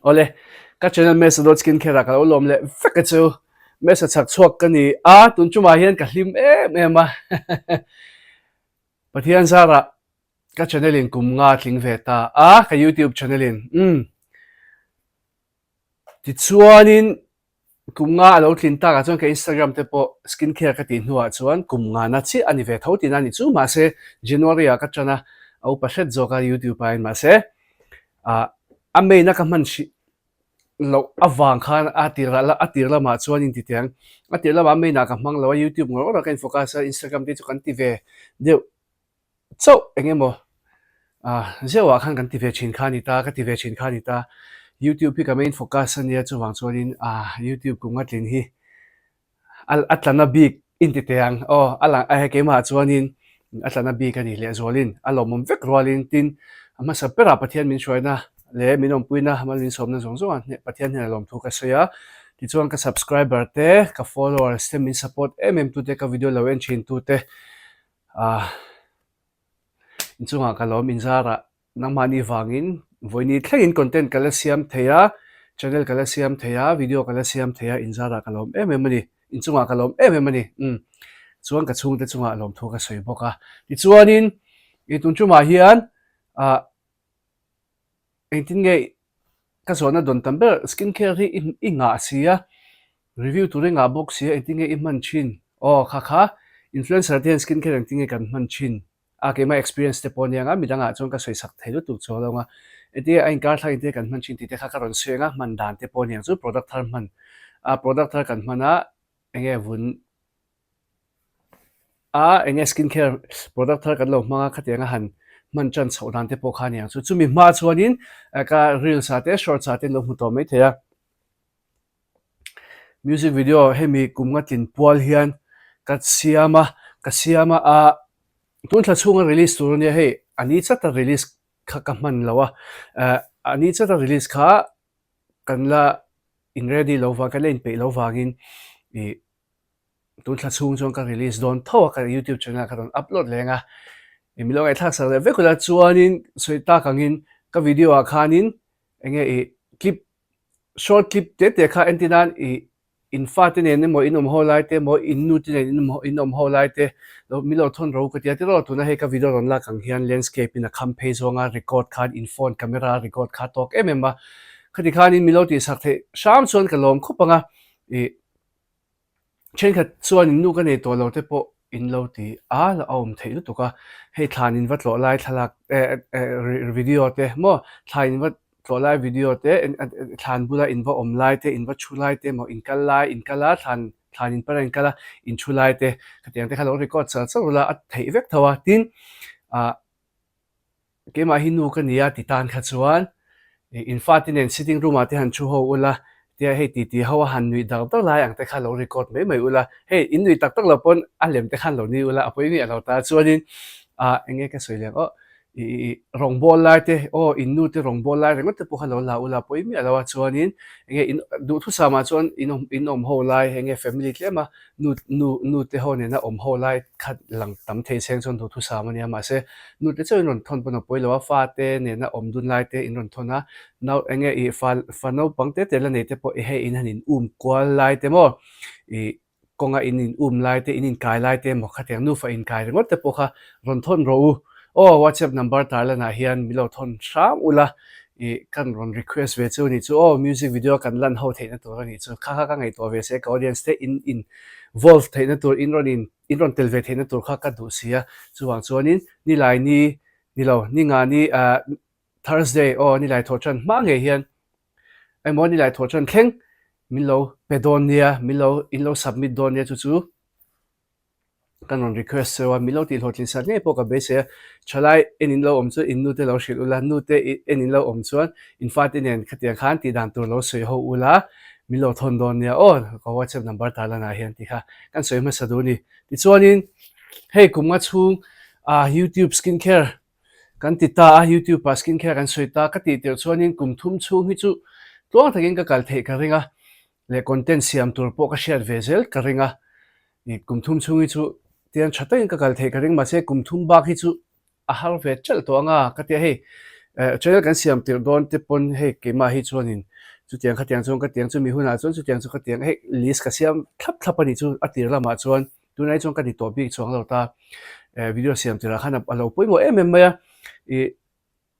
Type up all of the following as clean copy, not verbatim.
Awle, ka channel Mesa dot skin care ah ka lo lawm leh vek a chu. Mesa chhak chhuak ka ni a, tun chumah hian ka hlim em em a. Pathian zarah ka channel in kum nga tling ve ta a, ka YouTube channel in. Umm. Tichuanin Kum nga a lo tlin takah chuan ka Instagram te pawh skin care ka tih hnuah chuan kum nga na chiah a ni ve tho tihna a ni chu. Mahse, January ah ka tan a, a upa hret zawk a YouTube aiin mahse ah a main a ka hman hrih loh avang khan a tir a tir lamah chuan in ti teh ang. A tir lamah main ah ka hmang lo a, YouTube ngawr ngawr ah ka in focus a, Instagram te chu kan ti ve deuh chauh eng emaw ah zeuhah khan kan ti ve thin kha a ni ta ka ti ve thin kha a ni ta youtube hi ka main focus a nia chuvang chuanin ah youtube kum nga tlin hi a a tlana bik in ti teh ang aw a lang a keimah chuanin a tlana bik a ni lehzualin a lawmawm vek rualin tin a hmasa berah Pathian min hruaina leh min awmpuina mal min sawmna zawng zawng a Pathian hian a lawmthu ka sawi a tichuan ka subscriber te ka followers te min support em em tute ka video lo en thin tute Ah, inchungah ka lawm inzarah nangmahni vangin vawiini thlengin content ka la siam thei a, channel ka la siam thei a, video ka la siam thei a, inzarah ka lawm em em a ni, inchungah ka lawm em em a ni, umm chuan ka chhungte chungah lawmthu ka sawi bawk a. Tichuanin i tun tumah hian ah Engtin nge ka zawhna dawn tam ber skin care hi i ngah si a, review tur i ngah bawk si a engtin nge i hman thin? Aw kha kha influencer te hian skin care engtin nge kan hman thin a keimah experience te pawh aniang a midangah chuan ka sawi sak thei lutuk chu alawng a, engtin nge a inkar thlak engtin nge kan hman thin tih te kha ka rawn sawi ang a hman dan te pawh aniang chu product thar hman a product thar kan hman a enge vun a eng nge skin care product thar kan lo hmang a khatiang a han hman tan chhoh dan te pawh kha a ni ang chu chumi hma chuanin ka reels ah te shorts ah te an lo hmu tawh maithei a music video hemi kum nga tlin pual hian ka siam a ka siam a ah tun thla chhunga release tur ania hei a ni chata release kha ka hman lo a eh a ni chata release kha kan la in ready lo vang kan la inpeih lo vangin ih. Tun thla chhung chuan ka release dawn tho a, ka youtube channel ah ka rawn upload leng a, ih milo ngaihthlak sak leh vek ula chuanin sawi tak angin ka video ah khanin eng nge ih clip short clip te te kha entir nan ih in fate nen emaw in awm ho lai te emaw in nu te nen in awm ho lai te lo milo thawn ro ka tia tiraw tuna hei ka video rawn lak ang hian landscape in a kham phei zawnga record khan in phone camera record kha tawk em em a, khati khanin milo tihsak theih hram chuan ka lawm khawp ang a ih. Thenkhat chuan in nu ka nei tawh lo te pawh in lo ti a, a awm theih lutuk a, hei thlan in va tlawh lai thlalak eh eh video te maw thlan in va tlawh lai video te thlan bula in va awm lai te in va thu lai te maw in kal lai in kal a thlan thlan in pan a in kal a in thu lai te khatiang te kha lo record char char ula a theih vek tho a tin ah. Keimah hi nu ka nia ti tan kha chuan in fate nen sitting room ah te han thu ho ula tia hei titi ho a han nuih dar dar lai ang te kha lo record mai mai ula hei in nuih tak tak lo pawn a lem te khan lo ni ula a pawi miah lo ta chuanin ah eng nge ka sawi leh ang aw ih ih rawngbâwl lai te aw in nu te rawngbâwl lai ringawt te pawh kha lo la ula a pawi miah lo a chuanin eng nge in duhthusam ah chuan in awm in awm ho lai eng nge family tlem a nu nu nu te ho nena awm ho lai kha lang tam thei cheng chuan duhthusam a nia mahse Nu te chauh in rawn thawn pawn a pawi lo a, fa te nena awm dun lai te in rawn thawn a, nau eng nge ih fa fa naupang te te la nei te pawh i hei in han in um kual lai te maw ih kawnga in in um lai te in inkai lai te maw khatiang nufa inkai ringawt te pawh kha rawn thawn rawh u aw whatsapp number tarlanah hian min lo thawn hram ula ih kan rawn request ve chu a nih chu aw music video kan lan ho theihna tur a nih chu kha kha ka ngaihtuah ve se ka audience te in involve theihna tur in rawn in In rawn tel ve theihna tur kha ka duh si a, chuvang chuanin nilai ni ni lo, ni nga ni ah Thursday aw nilai thawh tan hma ngei hian emaw nilai thawh tan thleng min lo pe dawn nia, min lo in lo submit dawn nia chu chu kan rawn request cheu a, min lo tih hlawhtlin sat ngei pawh ka beisei a, thalai en in lo awm chu in nute lo hrilh ula, nute en in lo awm chuan in fate nen khatiang khan tih dan tur lo sawi ho ula min lo thawn dawn nia aw ka whatsapp number tarlanah hian tih kha kan sawi hmasa duh a ni. Tichuanin hei kum nga chhung ah youtube skin care kan ti ta a, youtube ah skin care kan sawi ta ka tih tirh chuanin kum thum chhung hi chu tluang takin ka kal theih ka ring a, leh content siam tur pawh ka hriat ve zel ka ring a, ih kum thum chhung hi chu tiang tha takin ka kal theih ka ring mahse kum thum bak hi chu. a har ve ṭelh tawh ang a ka tia hei channel kan siam tirh dawn te pawn hei keimah hi chuanin chutiang khatiang chuan ka tiang chumi hunah chuan chutiang chu ka tiang hei list ka siam thlap thlap a nih chu a tir lamah chuan tunah hi chuan ka ni tawh bik chuang lo ta video siam tirah khan a lo pawimawh em em mai a ih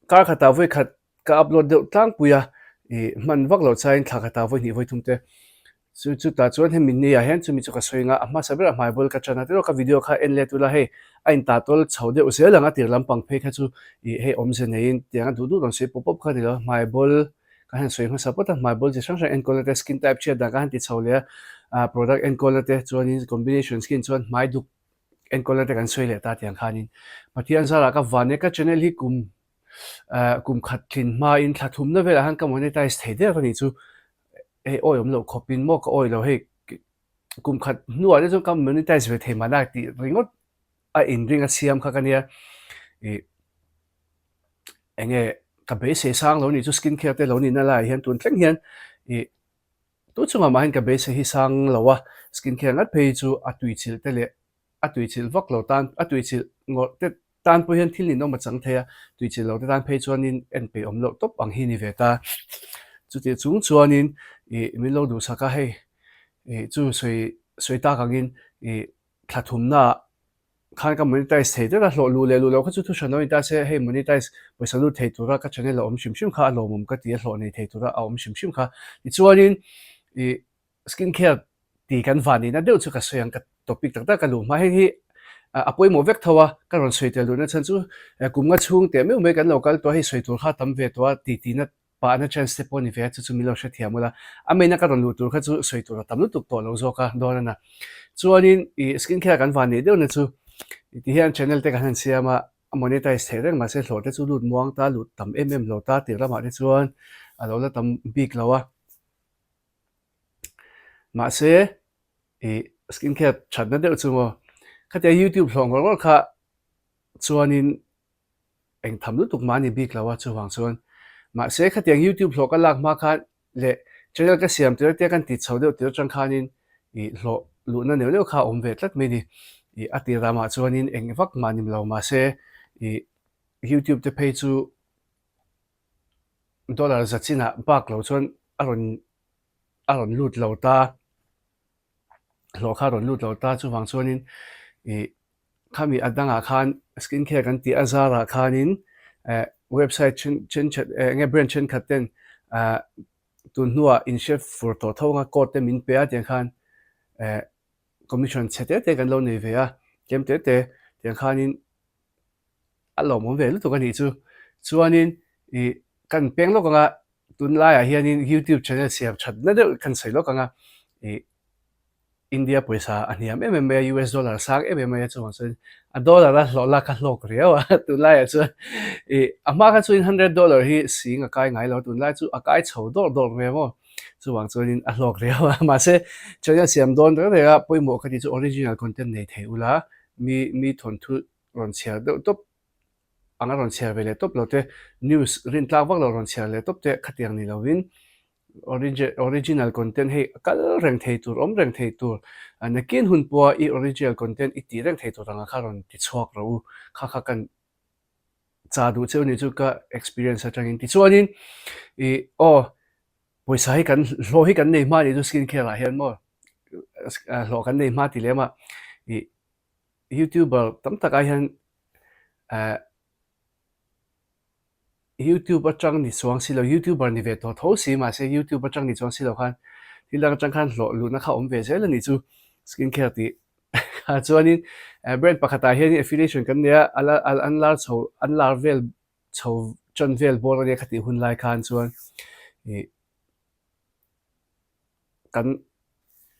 kar khatah vawi khat ka upload deuh tlangpui a ih hman vak loh chaiin thla khatah vawi hnih vawi thum te Chu chutah chuan hemi ni ah hian chumi chu ka sawi anga a hmasa berah hmai bul ka tan a tiraw ka video kha en let ula hei a intah tawl chho deuh zel ang a tir lampang phei kha chu ih hei awmze neiin tiang a duh duh rawn sawi pawp pawp kha ni lo hmai bul ka han sawi hmasa phawt a hmai bul chi hrang hrang enkawl na te skin type chhiat dan ka han ti chho leh a ah product enkawl na te chuanin combination skin chuan hmai duk enkawl na te kan sawi leh ta tiang khanin Pathian zarah ka van e ka channel hi kum ah kum khat tlin hmain thla thumna velah khan ka monetize thei der a nih chu. Hei awi awm loh khawp in maw ka awi lo hei kum khat hnuah te chuan ka monetize ve thei mahna tih ringawt a inring a siam kha ka nia ih eng nge ka beisei sang lo nih chu skin care te lo nihna laiah hian tun thleng hian ih tu chungah mah hian ka beisei hi sang lo a skin care ngat phei chu a tuichilh te leh a tuichilh vak lo tan a tuichilh ngawrh te tan pawh hian thil ninawm a chang thei a, tuichilh lo te tan phei chuanin en peih awm loh tawp ang hi ni ve ta. Chutih chung chuanin ih min lo duhsak a hei ih chu sawi sawi tak angin ih thla thumnaah khan ka monetize thei deuh a, hlawh luh leh luh loh kha chu thu hran lo a ni ta se hei monetize pawisa lut thei tura ka channel a awm hrim hrim kha a lawmawm ka ti a, hlawh nei thei tura a awm hrim hrim kha. Tichuanin ih Skin care tih kan van nihna deuh chu ka sawi ang, ka topic tak tak ka luh hma. Hei hi a pawimawh vek tho a, ka rawn sawi tel duhna chhan chu kum nga chhung teh meuh mai kan lo kal tawh a, hei sawi tur kha a tam ve tawh a, tih tihna pahna chance te pawh a ni ve a, chu chu min lo hrethiam ula. A main a ka rawn luh tur kha chu sawi tur a tam lutuk tawh lo zawk a dawn a na. Chuanin ih skin care kan van nih deuhna chu tihian channel te kan han siam a, a monetize theih reng mahse hlawh te chu lut muang ta, lut tam em em lo ta tih ramah te chuan a lo la tam bik lo a. Mahse, ih skin care thatna deuh chu maw? Khatia YouTube hlawh ngawr ngawr kha chuanin eng tham lutuk mah a ni bik lo a, chuvang chuan. Mahse, khatiang YouTube hlawh ka lak hma khan leh channel ka siam tir atia kan ti chho deuh tir atang khanin ih hlawh luhna neuh neuh kha a awm ve tlat mai a ni. Ih a tir ramah chuanin eng vak mah ni lo mahse, ih YouTube te phei chu dollar za chinah bak lo chuan a rawn a rawn lut lo ta, hlawh kha a rawn lut lo ta chuvang chuanin ih khami a dangah khan skin care kan tih a zarah khanin eh website then thenkhat eh enge brand thenkhat ten ah tun hnuah in hre fur tawh tho anga code te min pe a tiang khan eh commission chhe te te kan lo nei ve a tlem te te tiang khanin a lawmawm ve lutuk a nih chu. Chuanin ih kan peng lawk anga tunlaiah hianin youtube channel siam thatna deuh kan sawi lawk anga ih India pawisa a hniam em em mai a US dollar a sang em em mai a chuvang chuan a dollar a hlawh lak kha hlawk riau a tunlaiah chuan ih a hma kha chuan hundred dollar hi sing a kai ngai lo a tunlai chu a kai chho dawrh dawrh ve maw chuvang chuanin a hlawk riau a mahse channel siam dawn reng reng a pawimawh ka tih chu original content nei thei ula mi mi thawnthu rawn chhiar deuh tawp anga rawn chhiar ve leh tawp lo te, news rin tlak vak lo rawn chhiar leh tawp te khatiang ni lovin original content hei kal reng thei tur awm reng thei tur nakin hun pawha i original content i tih reng thei tur anga kha rawn ti chhuak rawh u kha kha kan cha duh cheu ni chu ka experience atangin tichuanin ih aw pawisa hi kan hlawh hi kan nei hma nih chu skin care ah hian maw hlawh kan nei hma ti lem a ih Youtuber tam tak ah hian eh YouTube atang ni chuang si lo Youtuber ni ve tawh tho si mahse YouTube atang ni chuang si lo khan thil dang atang khan hlawh luhna kha awm ve zel a nih chu skin care tih kha chuanin eh brand pakhatah hianin affiliation kan nei a a la an lar chho an lar vel chho tan vel bawr a nia khatih hun lai khan chuan ih kan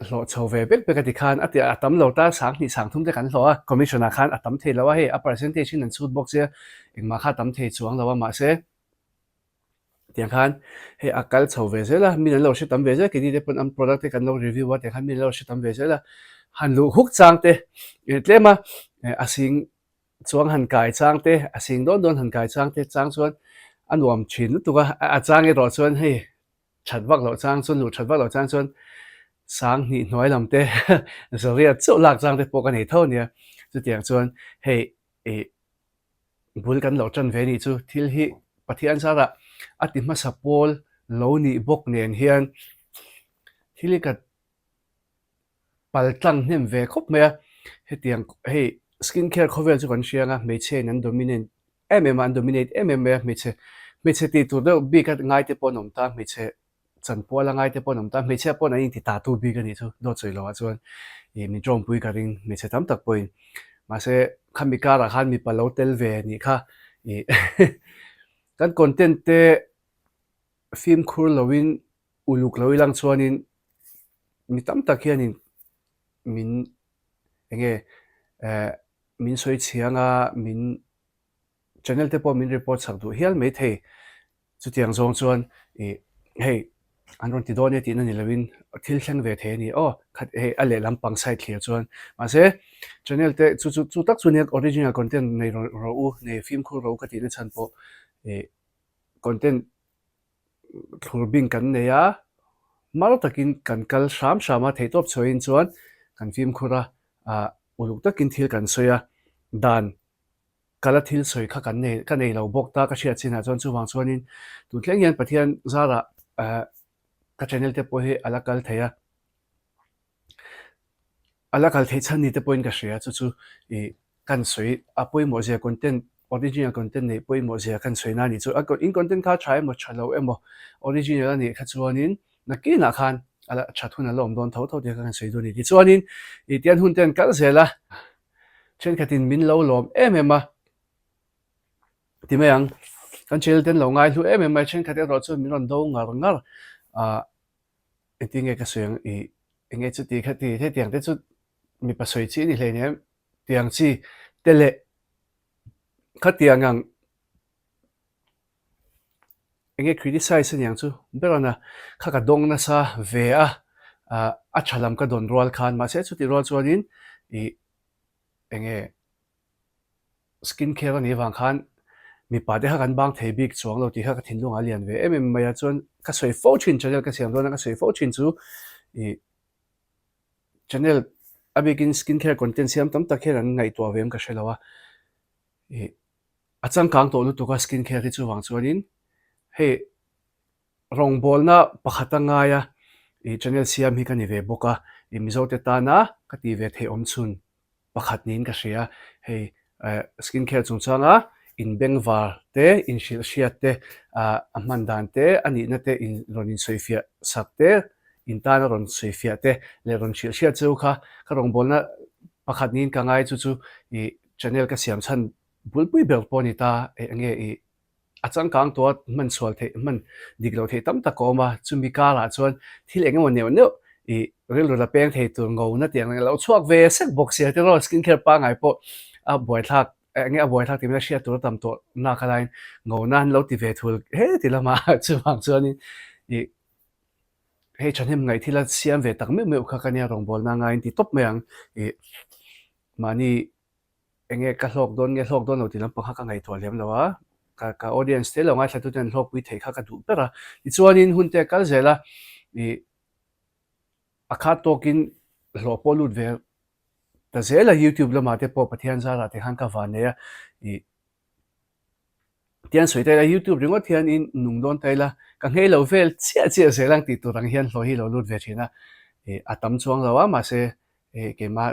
hlawh chho ve bek bek a ti khan a ti a tam lo ta 2000 3000 te kan hlawh a commission ah khan a tam thei lo a hei a percentage in an chhut bawk sia engmah kha a tam thei chuang lo a mahse tiang khan hei a kal chho ve zel a min an lo hre tam ve zel keini te pawn an product te kan lo review a tiang khan min an lo hre tam ve zel a han luh huk chang te tlem a a sing chuang han kai chang te a sing dawn dawn han kai chang te chang chuan a nuam thin lutuk a a chang erawh chuan hei That vak loh chang chuan, luh that vak loh chang chuan 2000 hnuai lam te zariat chauh lak chang te pawh ka nei tho a nia. Chutiang chuan hei ih. Bul kan lo tan ve nih chu thil hi Pathian zarah a ti hmasa pawl lo nih bawk nen hian thil hi ka pal tlang hnem ve khawp mai a. Hetiang hei skin care khawvel chu kan hria anga hmeichhia in an dominant em em a, an dominate em em mai a, hmeichhe hmeichhe tih tur deuh bik a ngai te pawh an awm ta, hmeichhe Chanpual a ngaite pawh an awm ta, hmeichhia paw'n an inti tatu bik a nih chu dawt sawi loah chuan ih min tawngpui ka ring hmeichhe tam tak pawhin. Mahse khami karah khan mipa lo tel ve nih kha ih kan content te fimkhur loin uluk lo ilang chuanin mi tam tak hianin min enge eh min sawi chhiang a min channel te pawh min report chak duh hial mai thei. Chutiang zawng chuan ih hei an rawn ti dawn e tihna ni loin thil thleng ve thei a ni aw khat hei a lehlam pang side thlir chuan mahse channel te chu chu chu tak chu nia original content nei rawh rawh u nei fimkhur rawh u ka tihna chhan pawh ih content thlur bing kan nei a mar takin kan kal hram hram a theihtawp chhuahin chuan kan fimkhur a ah uluk takin thil kan sawi a dan Kala thil sawi kha kan nei ka nei lo bawk ta ka hriat chinah chuan chuvang chuanin tun thleng hian Pathian zarah eh ka channel te pawh hi a la kal thei a, a la kal theih chhan ni te pawhin ka hria chu chu ih kan sawi a pawimawh zia content original content neih pawimawh zia kan sawi na a nih chu a in content kha tha emaw tha lo emaw original a nih kha chuanin nakinah khan a la that hun a la awm dawn tho tho tih kha kan sawi dawn a ni. Tichuanin ih tian hun te an kal zel a. Thenkhatin min lo lawm em em a, ti mai ang. Kan channel te an lo ngai hlu em em mai, thenkhat erawh chuan min rawn do ngar ngar a, engtin nge ka sawi ang ih eng nge chuti kha ti hetiang te chu mipa sawi chi a ni hleinem tiang chi te leh khatiang ang Enge criticize aniang chu ber a kha ka dawng nasa ve a, a tha lam ka dawn rual khan mahse chutih rual chuanin ih enge skin care anih avang khan mipa te kha kan bang thei bik chuang lo tih kha ka thinlung ah a lian ve em em mai a chuan ka sawi fo thin channel ka siam dawn a ka sawi fo thin chu ih channel a bikin skin care content siam tam tak hian an ngaihtuah ve em ka hre lo a ih. A changkang tawh lutuk a skin care hi chuvang chuanin hei rawngbawlna pakhat a ngai a ih channel siam hi ka ni ve bawk a ih Mizo te tana ka tih ve theih awm chhun pakhat niin ka hria hei eh skin care chungchanga inbengvar te inhrilh hriat te ah a hman dan te a nihna te in rawn insawifiah sak te in tana rawn sawifiah te leh rawn hrilh hriat cheu kha ka rawngbawlna pakhat niin ka ngai chu chu ih channel ka siam chhan Bulpui ber pawh a ni ta, eng nge i a changkang tawh a hman chhual theih hman dik loh theih tam tak a awm a, chumi karah chuan thil eng emaw neuh neuh i rilru la peng thei tur ngona tih ang lo chhuak ve sek bawk sia tiraw skin care pangngai pawh a buaithlak eng nge a buaithlak tih mai hriat tur a tam tawh nak alaiin ngona an lo ti ve thul he ti lamah chuvang chuanin i hei thahnem ngaih thil a siam ve tak meuh meuh kha ka nia rawngbawlna ngaiin ti tawp mai ang i mahni Enge ka hlawk dawn nge hlawk dawn lo tih lampang kha ka ngaihtuah lem lo a, ka ka audience te lo ngaithla tute an hlawkpui theih kha ka duh ber a. Tichuanin hun te a kal zel a, ih a khat tawkin hlawh pawh lut ve ta zel a youtube lamah te pawh Pathian zarah te khan ka van nei a, ih tian sawi ta ila youtube ringawt hian in nung dawn ta ila ka nghei lo vel chiah chiah zel ang tih tur ang hian hlawh hi lo lut ve thin a, ih a tam chuang lo a mahse ih keimah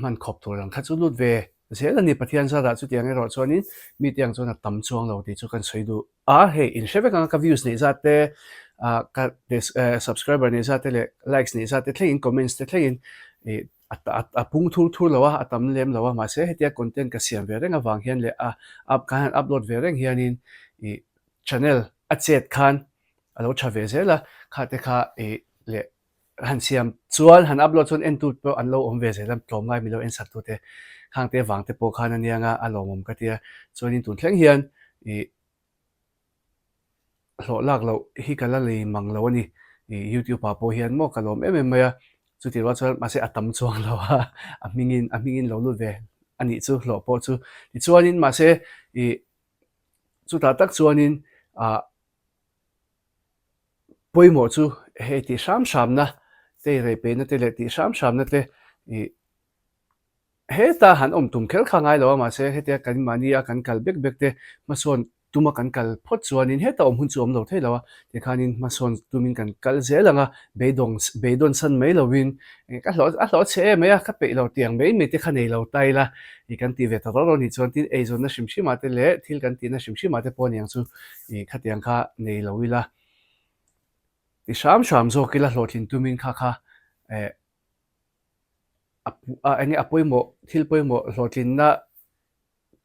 hman khawp tur ang kha chu lut ve zel a ni. Pathian zarah chutiang erawh chuanin mite ang chuan a tam chuang lo tih chu kan sawi duh a, hei in hre vek ang a ka views neih zat te ah ka subscriber neih zat te leh likes neih zat te thlengin comments te thlengin ih a a pung thur thur lo a, a tam lem lo a mahse hetia content ka siam ve reng avang hian leh a up ka han upload ve reng hianin ih channel a chet khan a lo tha ve zel a kha te kha ih leh Han siam chuan han upload chuan entu pawh an lo awm ve zel a, tlawmngai min lo en sak tute khang te vang te pawh khan a nia nga a lawmawm ka tia. Chuanin tun thleng hian ih hlawh lak loh hi ka la lei mang lo a ni. Ih youtube ah pawh hian maw ka lawm em em mai a, chutih rual chuan mahse a tam chuang lo a, a hmingin a hmingin lo lut ve a nih chu hlawh pawh chu. Tichuanin mahse ih chutah tak chuanin ah Pawimawh chu hei tih hram hramna te, rei peihna te leh tih hram hramna te ih. Heta han awm tum kher kha ngai lo a, mahse hetia kan mahni a kan kal bek bek te hmasawn tuma kan kal phawt chuanin heta awm hun chu awm lo thei lo a, tikhanin hmasawn tumin kan kal zel ang a, beidawng beidawn san mai lovin ka hlawh a hlawh chhe em mai a, ka peih lo tiang mai mai te kha nei lo ta ila ih kan tih ve ta rawh rawh ni chuan tin eizawnna hrim hrim ah te leh thil kan tihna hrim hrim ah te pawh aniang chu ih khatiang kha nei lo ila ti hram hram zawk ila hlawhtlin tumin kha kha eh a enge a pawimawh thil pawimawh hlawhtlinna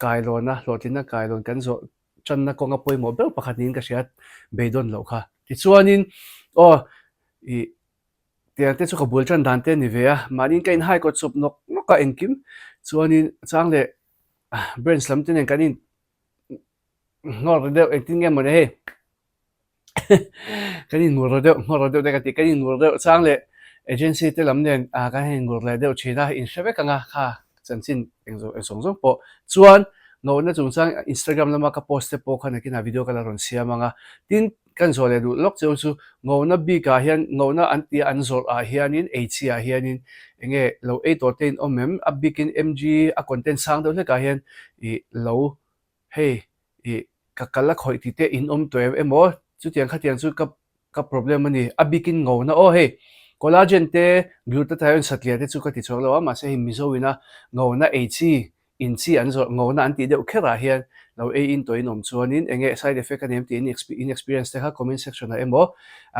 kailawn a hlawhtlinna kailawn kan zawh tanna kawnga pawimawh ber pakhat niin ka hria beidawn loh kha. Tichuanin aw ih tiang te chu ka bul tan dan te a ni ve a mahniin ka inhai kawt chawp nawk nawk a engkim chuanin chang leh branch lam te nen kan in nghawr deuh engtin nge mawni hei. Kan inngur ro deuh, nghawr ro deuh te ka ti, kan inngur deuh chang leh agency te lam nen ah kan han inngur leh deuh thin a, inhre vek ang a kha chanchin eng zawng eng zawng zawng pawh. Chuan ngaihna chungchang Instagram lama ka post te pawh kha nakinah video ka la rawn siam ang a, tin kan zawh leh duh lawk cheu chu ngaihna bikah hian ngaihna an tia an zawrh ah hianin ei chi ah hianin eng nge lo ei tawh te in awm em? A bikin MG a content sang deuh hlekah hian ih lo hei ih ka kal a khawih tih te in awm tawh em emaw chutiang khatiang chu ka ka problem a ni a bikin ngona aw hei collagen te glutathione satliah te chu ka ti chhuak lo a mahse hei Mizo ina ngona ei chi in chi an zawrh ngona an tih deuh kher ah hian lo ei in tawh in awm chuanin eng nge side effect a ni em tih in experience te kha comment section ah emaw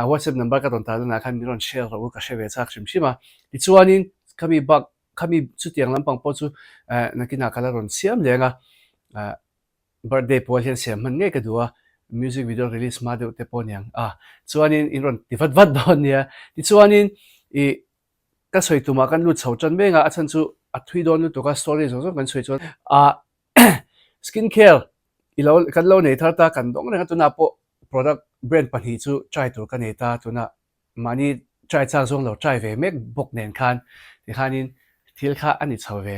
whatsapp number ka rawn tar lanah khan min rawn share rawh u ka hre ve chak hrim hrim a tichuanin khami bak khami chutiang lampang pawh chu nakinah ka la rawn siam leng a Birthday pual hian siam hman ngei ka duh a, music video release hma deuh te pawh aniang a, chuanin in rawn ti vat vat dawn nia. Tichuanin ih ka sawi tumah kan lut chho tan mek a, a chhan chu a thui dawn lutuk a story zawng zawng kan sawi chuan ah skin care i lo kan lo nei thar ta kan dawng reng a tunah pawh product brand pahnih chu try tur ka nei ta tunah Mahni try chak zawng lo try ve mek bawk nen khan tikhanin thil kha a ni chho ve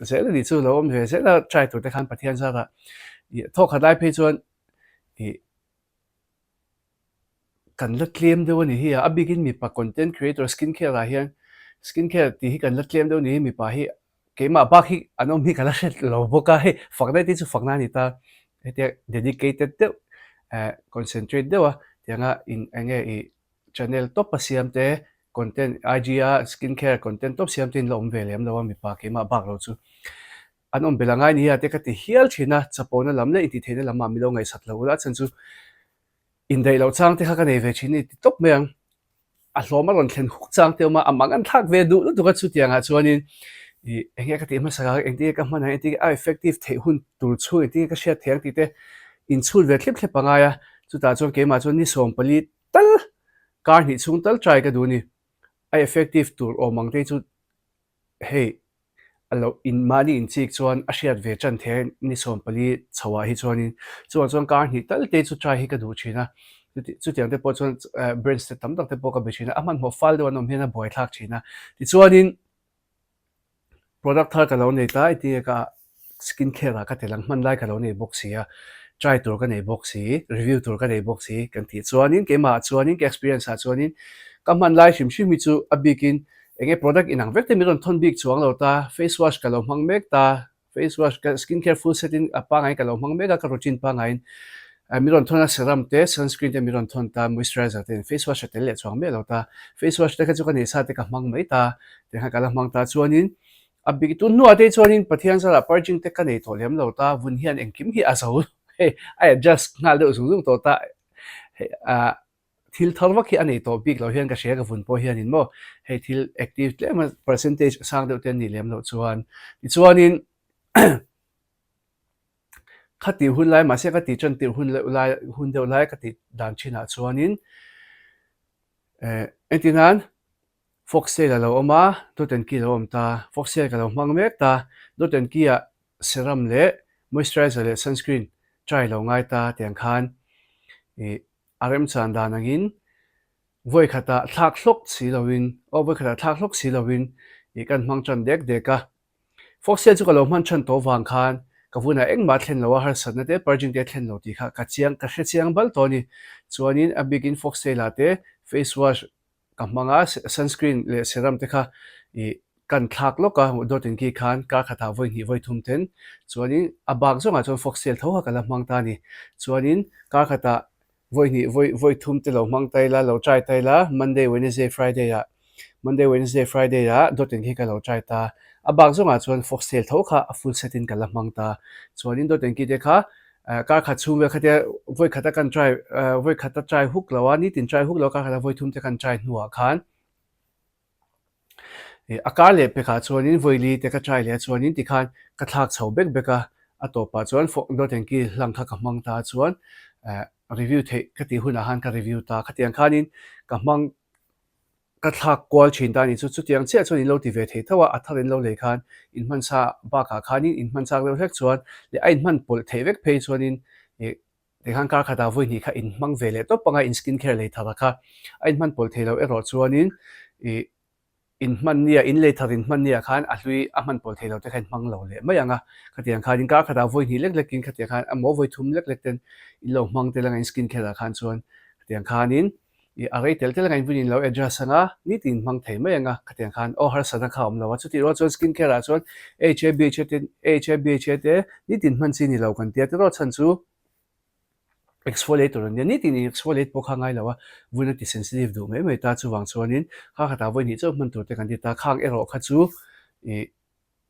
zel a ni chu lo awm ve zel a try tur te khan Pathian zarah ih thawk khat lai phei chuan ih kan la tlem deuh a ni hi a, a bikin mipa content creator skin care ah hian skin care tih hi kan la tlem deuh a ni hi mipa hi keimah bak hi an awm hi ka la hre lo bawk a hei fakna te chu fakna a ni ta hetia dedicated deuh eh concentrate deuh a tianga in eng nge ih channel tawp a siam te content IG a skin care content tawp siam te in la awm ve lem lo a mipa keimah bak lo chu an awm belh angai ni a te ka ti hial thin a chapona lam leh intihtheihna lamah milo ngaihsak lo ula a chhan chu indaih loh chang te kha ka nei ve thin a ni ti tawp mai ang. a hlawm a rawn thlen huk chang te awm a, a mang an thlak ve duh lutuk a chutiangah chuanin ih eng nge ka tih hmasa kha engtin nge ka hman ang engtin nge a effective theih hun tur chhung engtin nge ka hriat theih ang tih te inchhut ve thlep thlep a ngai a, chutah chuan keimah chuan ni 14 tal kar hnih chhung tal try ka duh a ni, a effective tur awm ang te hi chu hei a lo in mahni inchik chuan a hriat ve tan thei a ni 14 chho ah hi chuanin chuvang chuan kar hnih tal te chu try hi ka duh thin a chutiang te pawh chuan branch te tam tak te pawh ka be thin a a hmanhmawh fal deuh an awm hian a buaithlak thin a tichuanin product thar ka lo nei ta iti ka skin care ah ka tel ang hman lai ka lo nei bawk si a try tur ka nei bawk si review tur ka nei bawk si kan tih chuanin keimah ah chuanin ka experience ah chuanin ka hman lai hrim hrim hi chu a bikin Enge product inang vek te min rawn thawn bik chuang lo ta, face wash ka lo hmang mek ta, face wash ka skin care full set in a pangaiin ka lo hmang mek a, ka routine pangaiin min rawn thawn a serum te sunscreen te min rawn thawn ta, moisturizer te face wash a tel leh chuang miah lo ta, face wash te kha chu ka nei sa te ka hmang mai ta, tiang khan ka la hmang ta chuanin a bik tun hnuah te chuanin Pathian zarah purging te ka nei tawh lem lo ta, vun hian engkim hi a zo hei a adjust nghal deuh zung zung tawh ta hei ah. Thil thar vak hi a nei tawh bik lo hian ka hria ka vun pawh hianin maw hei thil active tlem a percentage a sang deuh te an nih lem loh chuan tichuanin kha tih hun lai mahse ka tih tan tirh hun leh lai hun deuh lai ka tih dan thinah chuanin eh engtin nan foxtail a lo awm a dot and key a lo awm ta foxtail ka lo hmang mek ta dot and key ah serum leh moisturizer leh sunscreen try lo ngai ta tiang khan ih A remchan dan angin vawi khatah thlak hlawk si loin aw vawi khatah thlak hlawk si loin ih kan hmang tan dek dek a. Foxtail chu ka lo hman than tawh vang khan ka vunah engmah a thlen lo a, harsatna te purging te a thlen lo tih kha ka chiang ka hre chiang bal tawh a ni. Chuanin a bikin foxtail ah te face wash ka hmang a, sunscreen leh serum te kha ih. Kan thlak lawk a, dawt in ki khan kar khatah vawi hnih vawi thum ten chuanin a bak zawngah chuan foxtail tho kha ka la hmang ta a ni. Chuanin kar khatah vawi hnih vawi vawi thum te lo hmang ta ila, lo try ta ila Monday, Wednesday, Friday ah Monday, Wednesday, Friday ah dawt in khi ka lo try ta. A bak zawngah chuan foxtail tho kha a full set in ka la hmang ta. Chuanin dawt in ki te kha kar khat chhung vel khatia vawi khata kan try vawi khata try huk lo a, nitin try huk lo a kar khatah vawi thum te kan try hnuah khan A kar leh pekah chuanin vawili te ka try leh a chuanin tikhan ka thlak chho bek bek a, a tawpah chuan dawt engki hlang kha ka hmang ta chuan review theih ka tih hunah khan ka review ta khatiang khanin ka hmang ka thlak kual thin ta a ni chu chutiang chiah chuan in lo ti ve thei tho a, a thar in lo lei khan in hman sa bakah khanin in hman chak deuh hlek chuan leh a in hman pawlh theih vek phei chuanin ih Tikhan kar khatah vawi hnih kha in hmang ve leh tawp anga in skin care lei thar a kha a in hman pawlh thei lo erawh chuanin ih in hman nia in lei thar in hman nia khan a hlui a hman pawlh thei lo te kha in hmang lo leh mai ang a khatiang khan in kar khatah vawi hnih lek lek in khatiang khan emaw vawi thum lek lek ten in lo hmang tel anga in skin care ah khan chuan khatiang khanin ih a rei tel tel anga in vun in lo adjust anga nitin in hmang thei mai ang a khatiang khan aw harsatna kha a awm lo a chutih rual chuan skin care ah chuan HABHA te HABHA te nitin hman chi ni lo kan tia tiraw chhan chu Exfoliate tur an nia, nitin in exfoliate pawh kha ngai lo a, vun a ti sensitive duh mai mai ta, chuvang chuanin kha khatah vawi hnih chauh hman tur te kan ti ta, khang erawh kha chu ih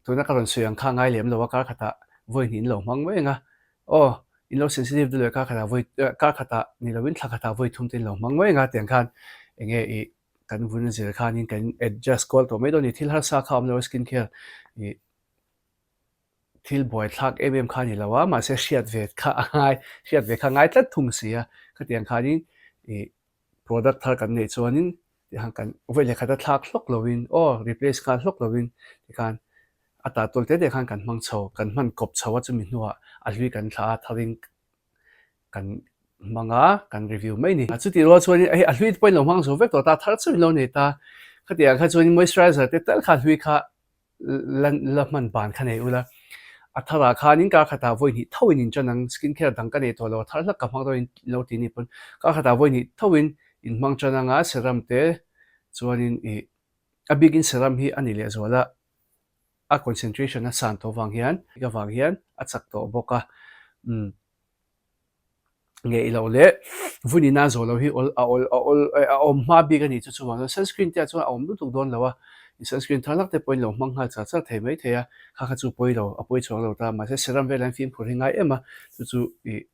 tuna ka rawn sawi ang kha ngai lem lo a, kar khatah vawi hnih in lo hmang mai ang a, aw in lo sensitive duh leh kar khatah vawi kar khatah ni lovin thla khatah vawi thum te in lo hmang mai ang a, tiang khan eng nge ih kan vun a zir khanin kan adjust kual tawh mai dawn a ni, thil harsa kha a awm lo a skin care ih. Thil buaithlak em em kha a ni lo a, mahse hriat ve kha a ngai, hriat ve kha a ngai tlat thung si a. Khatiang khanin ih product thar kan neih chuanin tikhan kan vawi leh khat a thlak hlawk lovin aw replace nghal hlawk lovin tikhan a tah tawl te te khan kan hmang chho, kan hman kawp chho a chumi hnuah a hlui kan thlah a tharin kan hmang a, kan review mai a ni. Chutih rual chuanin hei a hlui te pawhin lo hmang zo vek tawh ta, thar chauhin lo nei ta. Khatiang kha chuanin moisturizer te tal kha a hlui kha la la hman ban kha nei ula, a tharah khanin kar khatah vawi hnih tho in inṭan ang, skin care dang ka nei tawh lo, a thar hlak ka hmang dawn lo tih ni pawn kar khatah vawi hnih tho in in hmang ṭan anga serum te chuanin ih a bikin serum hi a ni lehzual a, a concentration a san tawh vang hian avang hian a chak tawh bawk a, umm. Nge i loh leh vun ina zawh loh hi awl a awl a awl a awm hma bik a ni chu chuvang chuan sunscreen te ah chuan a awm lutuk dawn lo a, sunscreen thar lak te pawhin lo hmang nghal char char thei mai thei a, kha kha chu pawi lo a pawi chhuak lo ta mahse serum velah hian fimkhur hi ngai em a, chu chu ih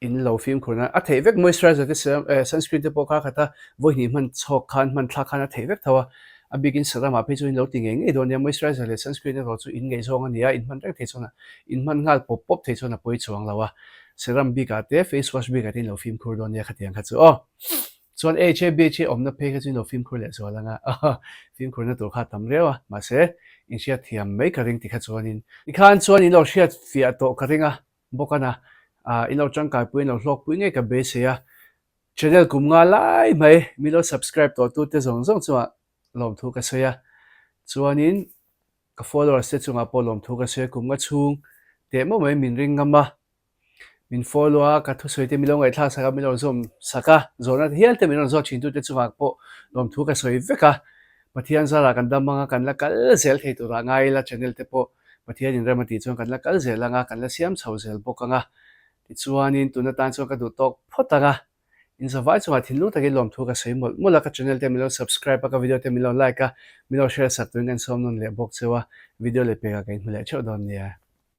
in lo fimkhur nan a theih vek moisturizer te serum eh sunscreen te pawh kha khat a vawi hnih hman chhawk khan hman thlak khan a theih vek tho a, a bikin serum ah phei chuan in lo ti ngei ngei dawn nia moisturizer leh sunscreen erawh chu in ngaihzawng a ni a in hman reng thei chuan a In hman nghal pawp pawp thei chuan a pawi chuang lo a, serum bikah te, face wash bikah te in lo fimkhur dawn nia khatiang kha chu aw. Chuan HABH hi awmna phei kha chu in lo fimkhur leh zual ang a, fimkhurna tur kha a tam riau a, mahse in hriat thiam mai ka ring ti kha chuanin. Tikhan chuan in lo hriat fiah tawh ka ring a, bawk a na, in lo tangkaipui in lo hlawkpui ngei ka beisei a, channel kum nga lai mai min lo subscribe tawh tute zawng zawng chungah lawmthu ka sawi a, chuanin Ka followers te chungah pawh lawmthu ka sawi a, kum nga chhung teh meuh mai min ring ngam a, min follow a, ka thusawi te min lo ngaihthlak sak a, min lo zawm sak a, zawhna te hial te min rawn zawt thin tute chungah pawh lawmthu ka sawi vek a, Pathian zarah kan dam anga kan la kal zel thei turah ngai ila channel te pawh Pathianin rem a tih chuan kan la kal zel anga, kan la siam chho zel bawk anga, tichuanin tun atan chuan ka duh tawk phawt anga. In zavai chungah thinlung takin lawmthu ka sawi mawlh mawlh a, ka channel te min lo subscribe a, ka video te min lo like a, min lo share sak turin ka insawm nawn leh bawk cheu a, video leh pekah ka inhmu leh theuh dawn nia.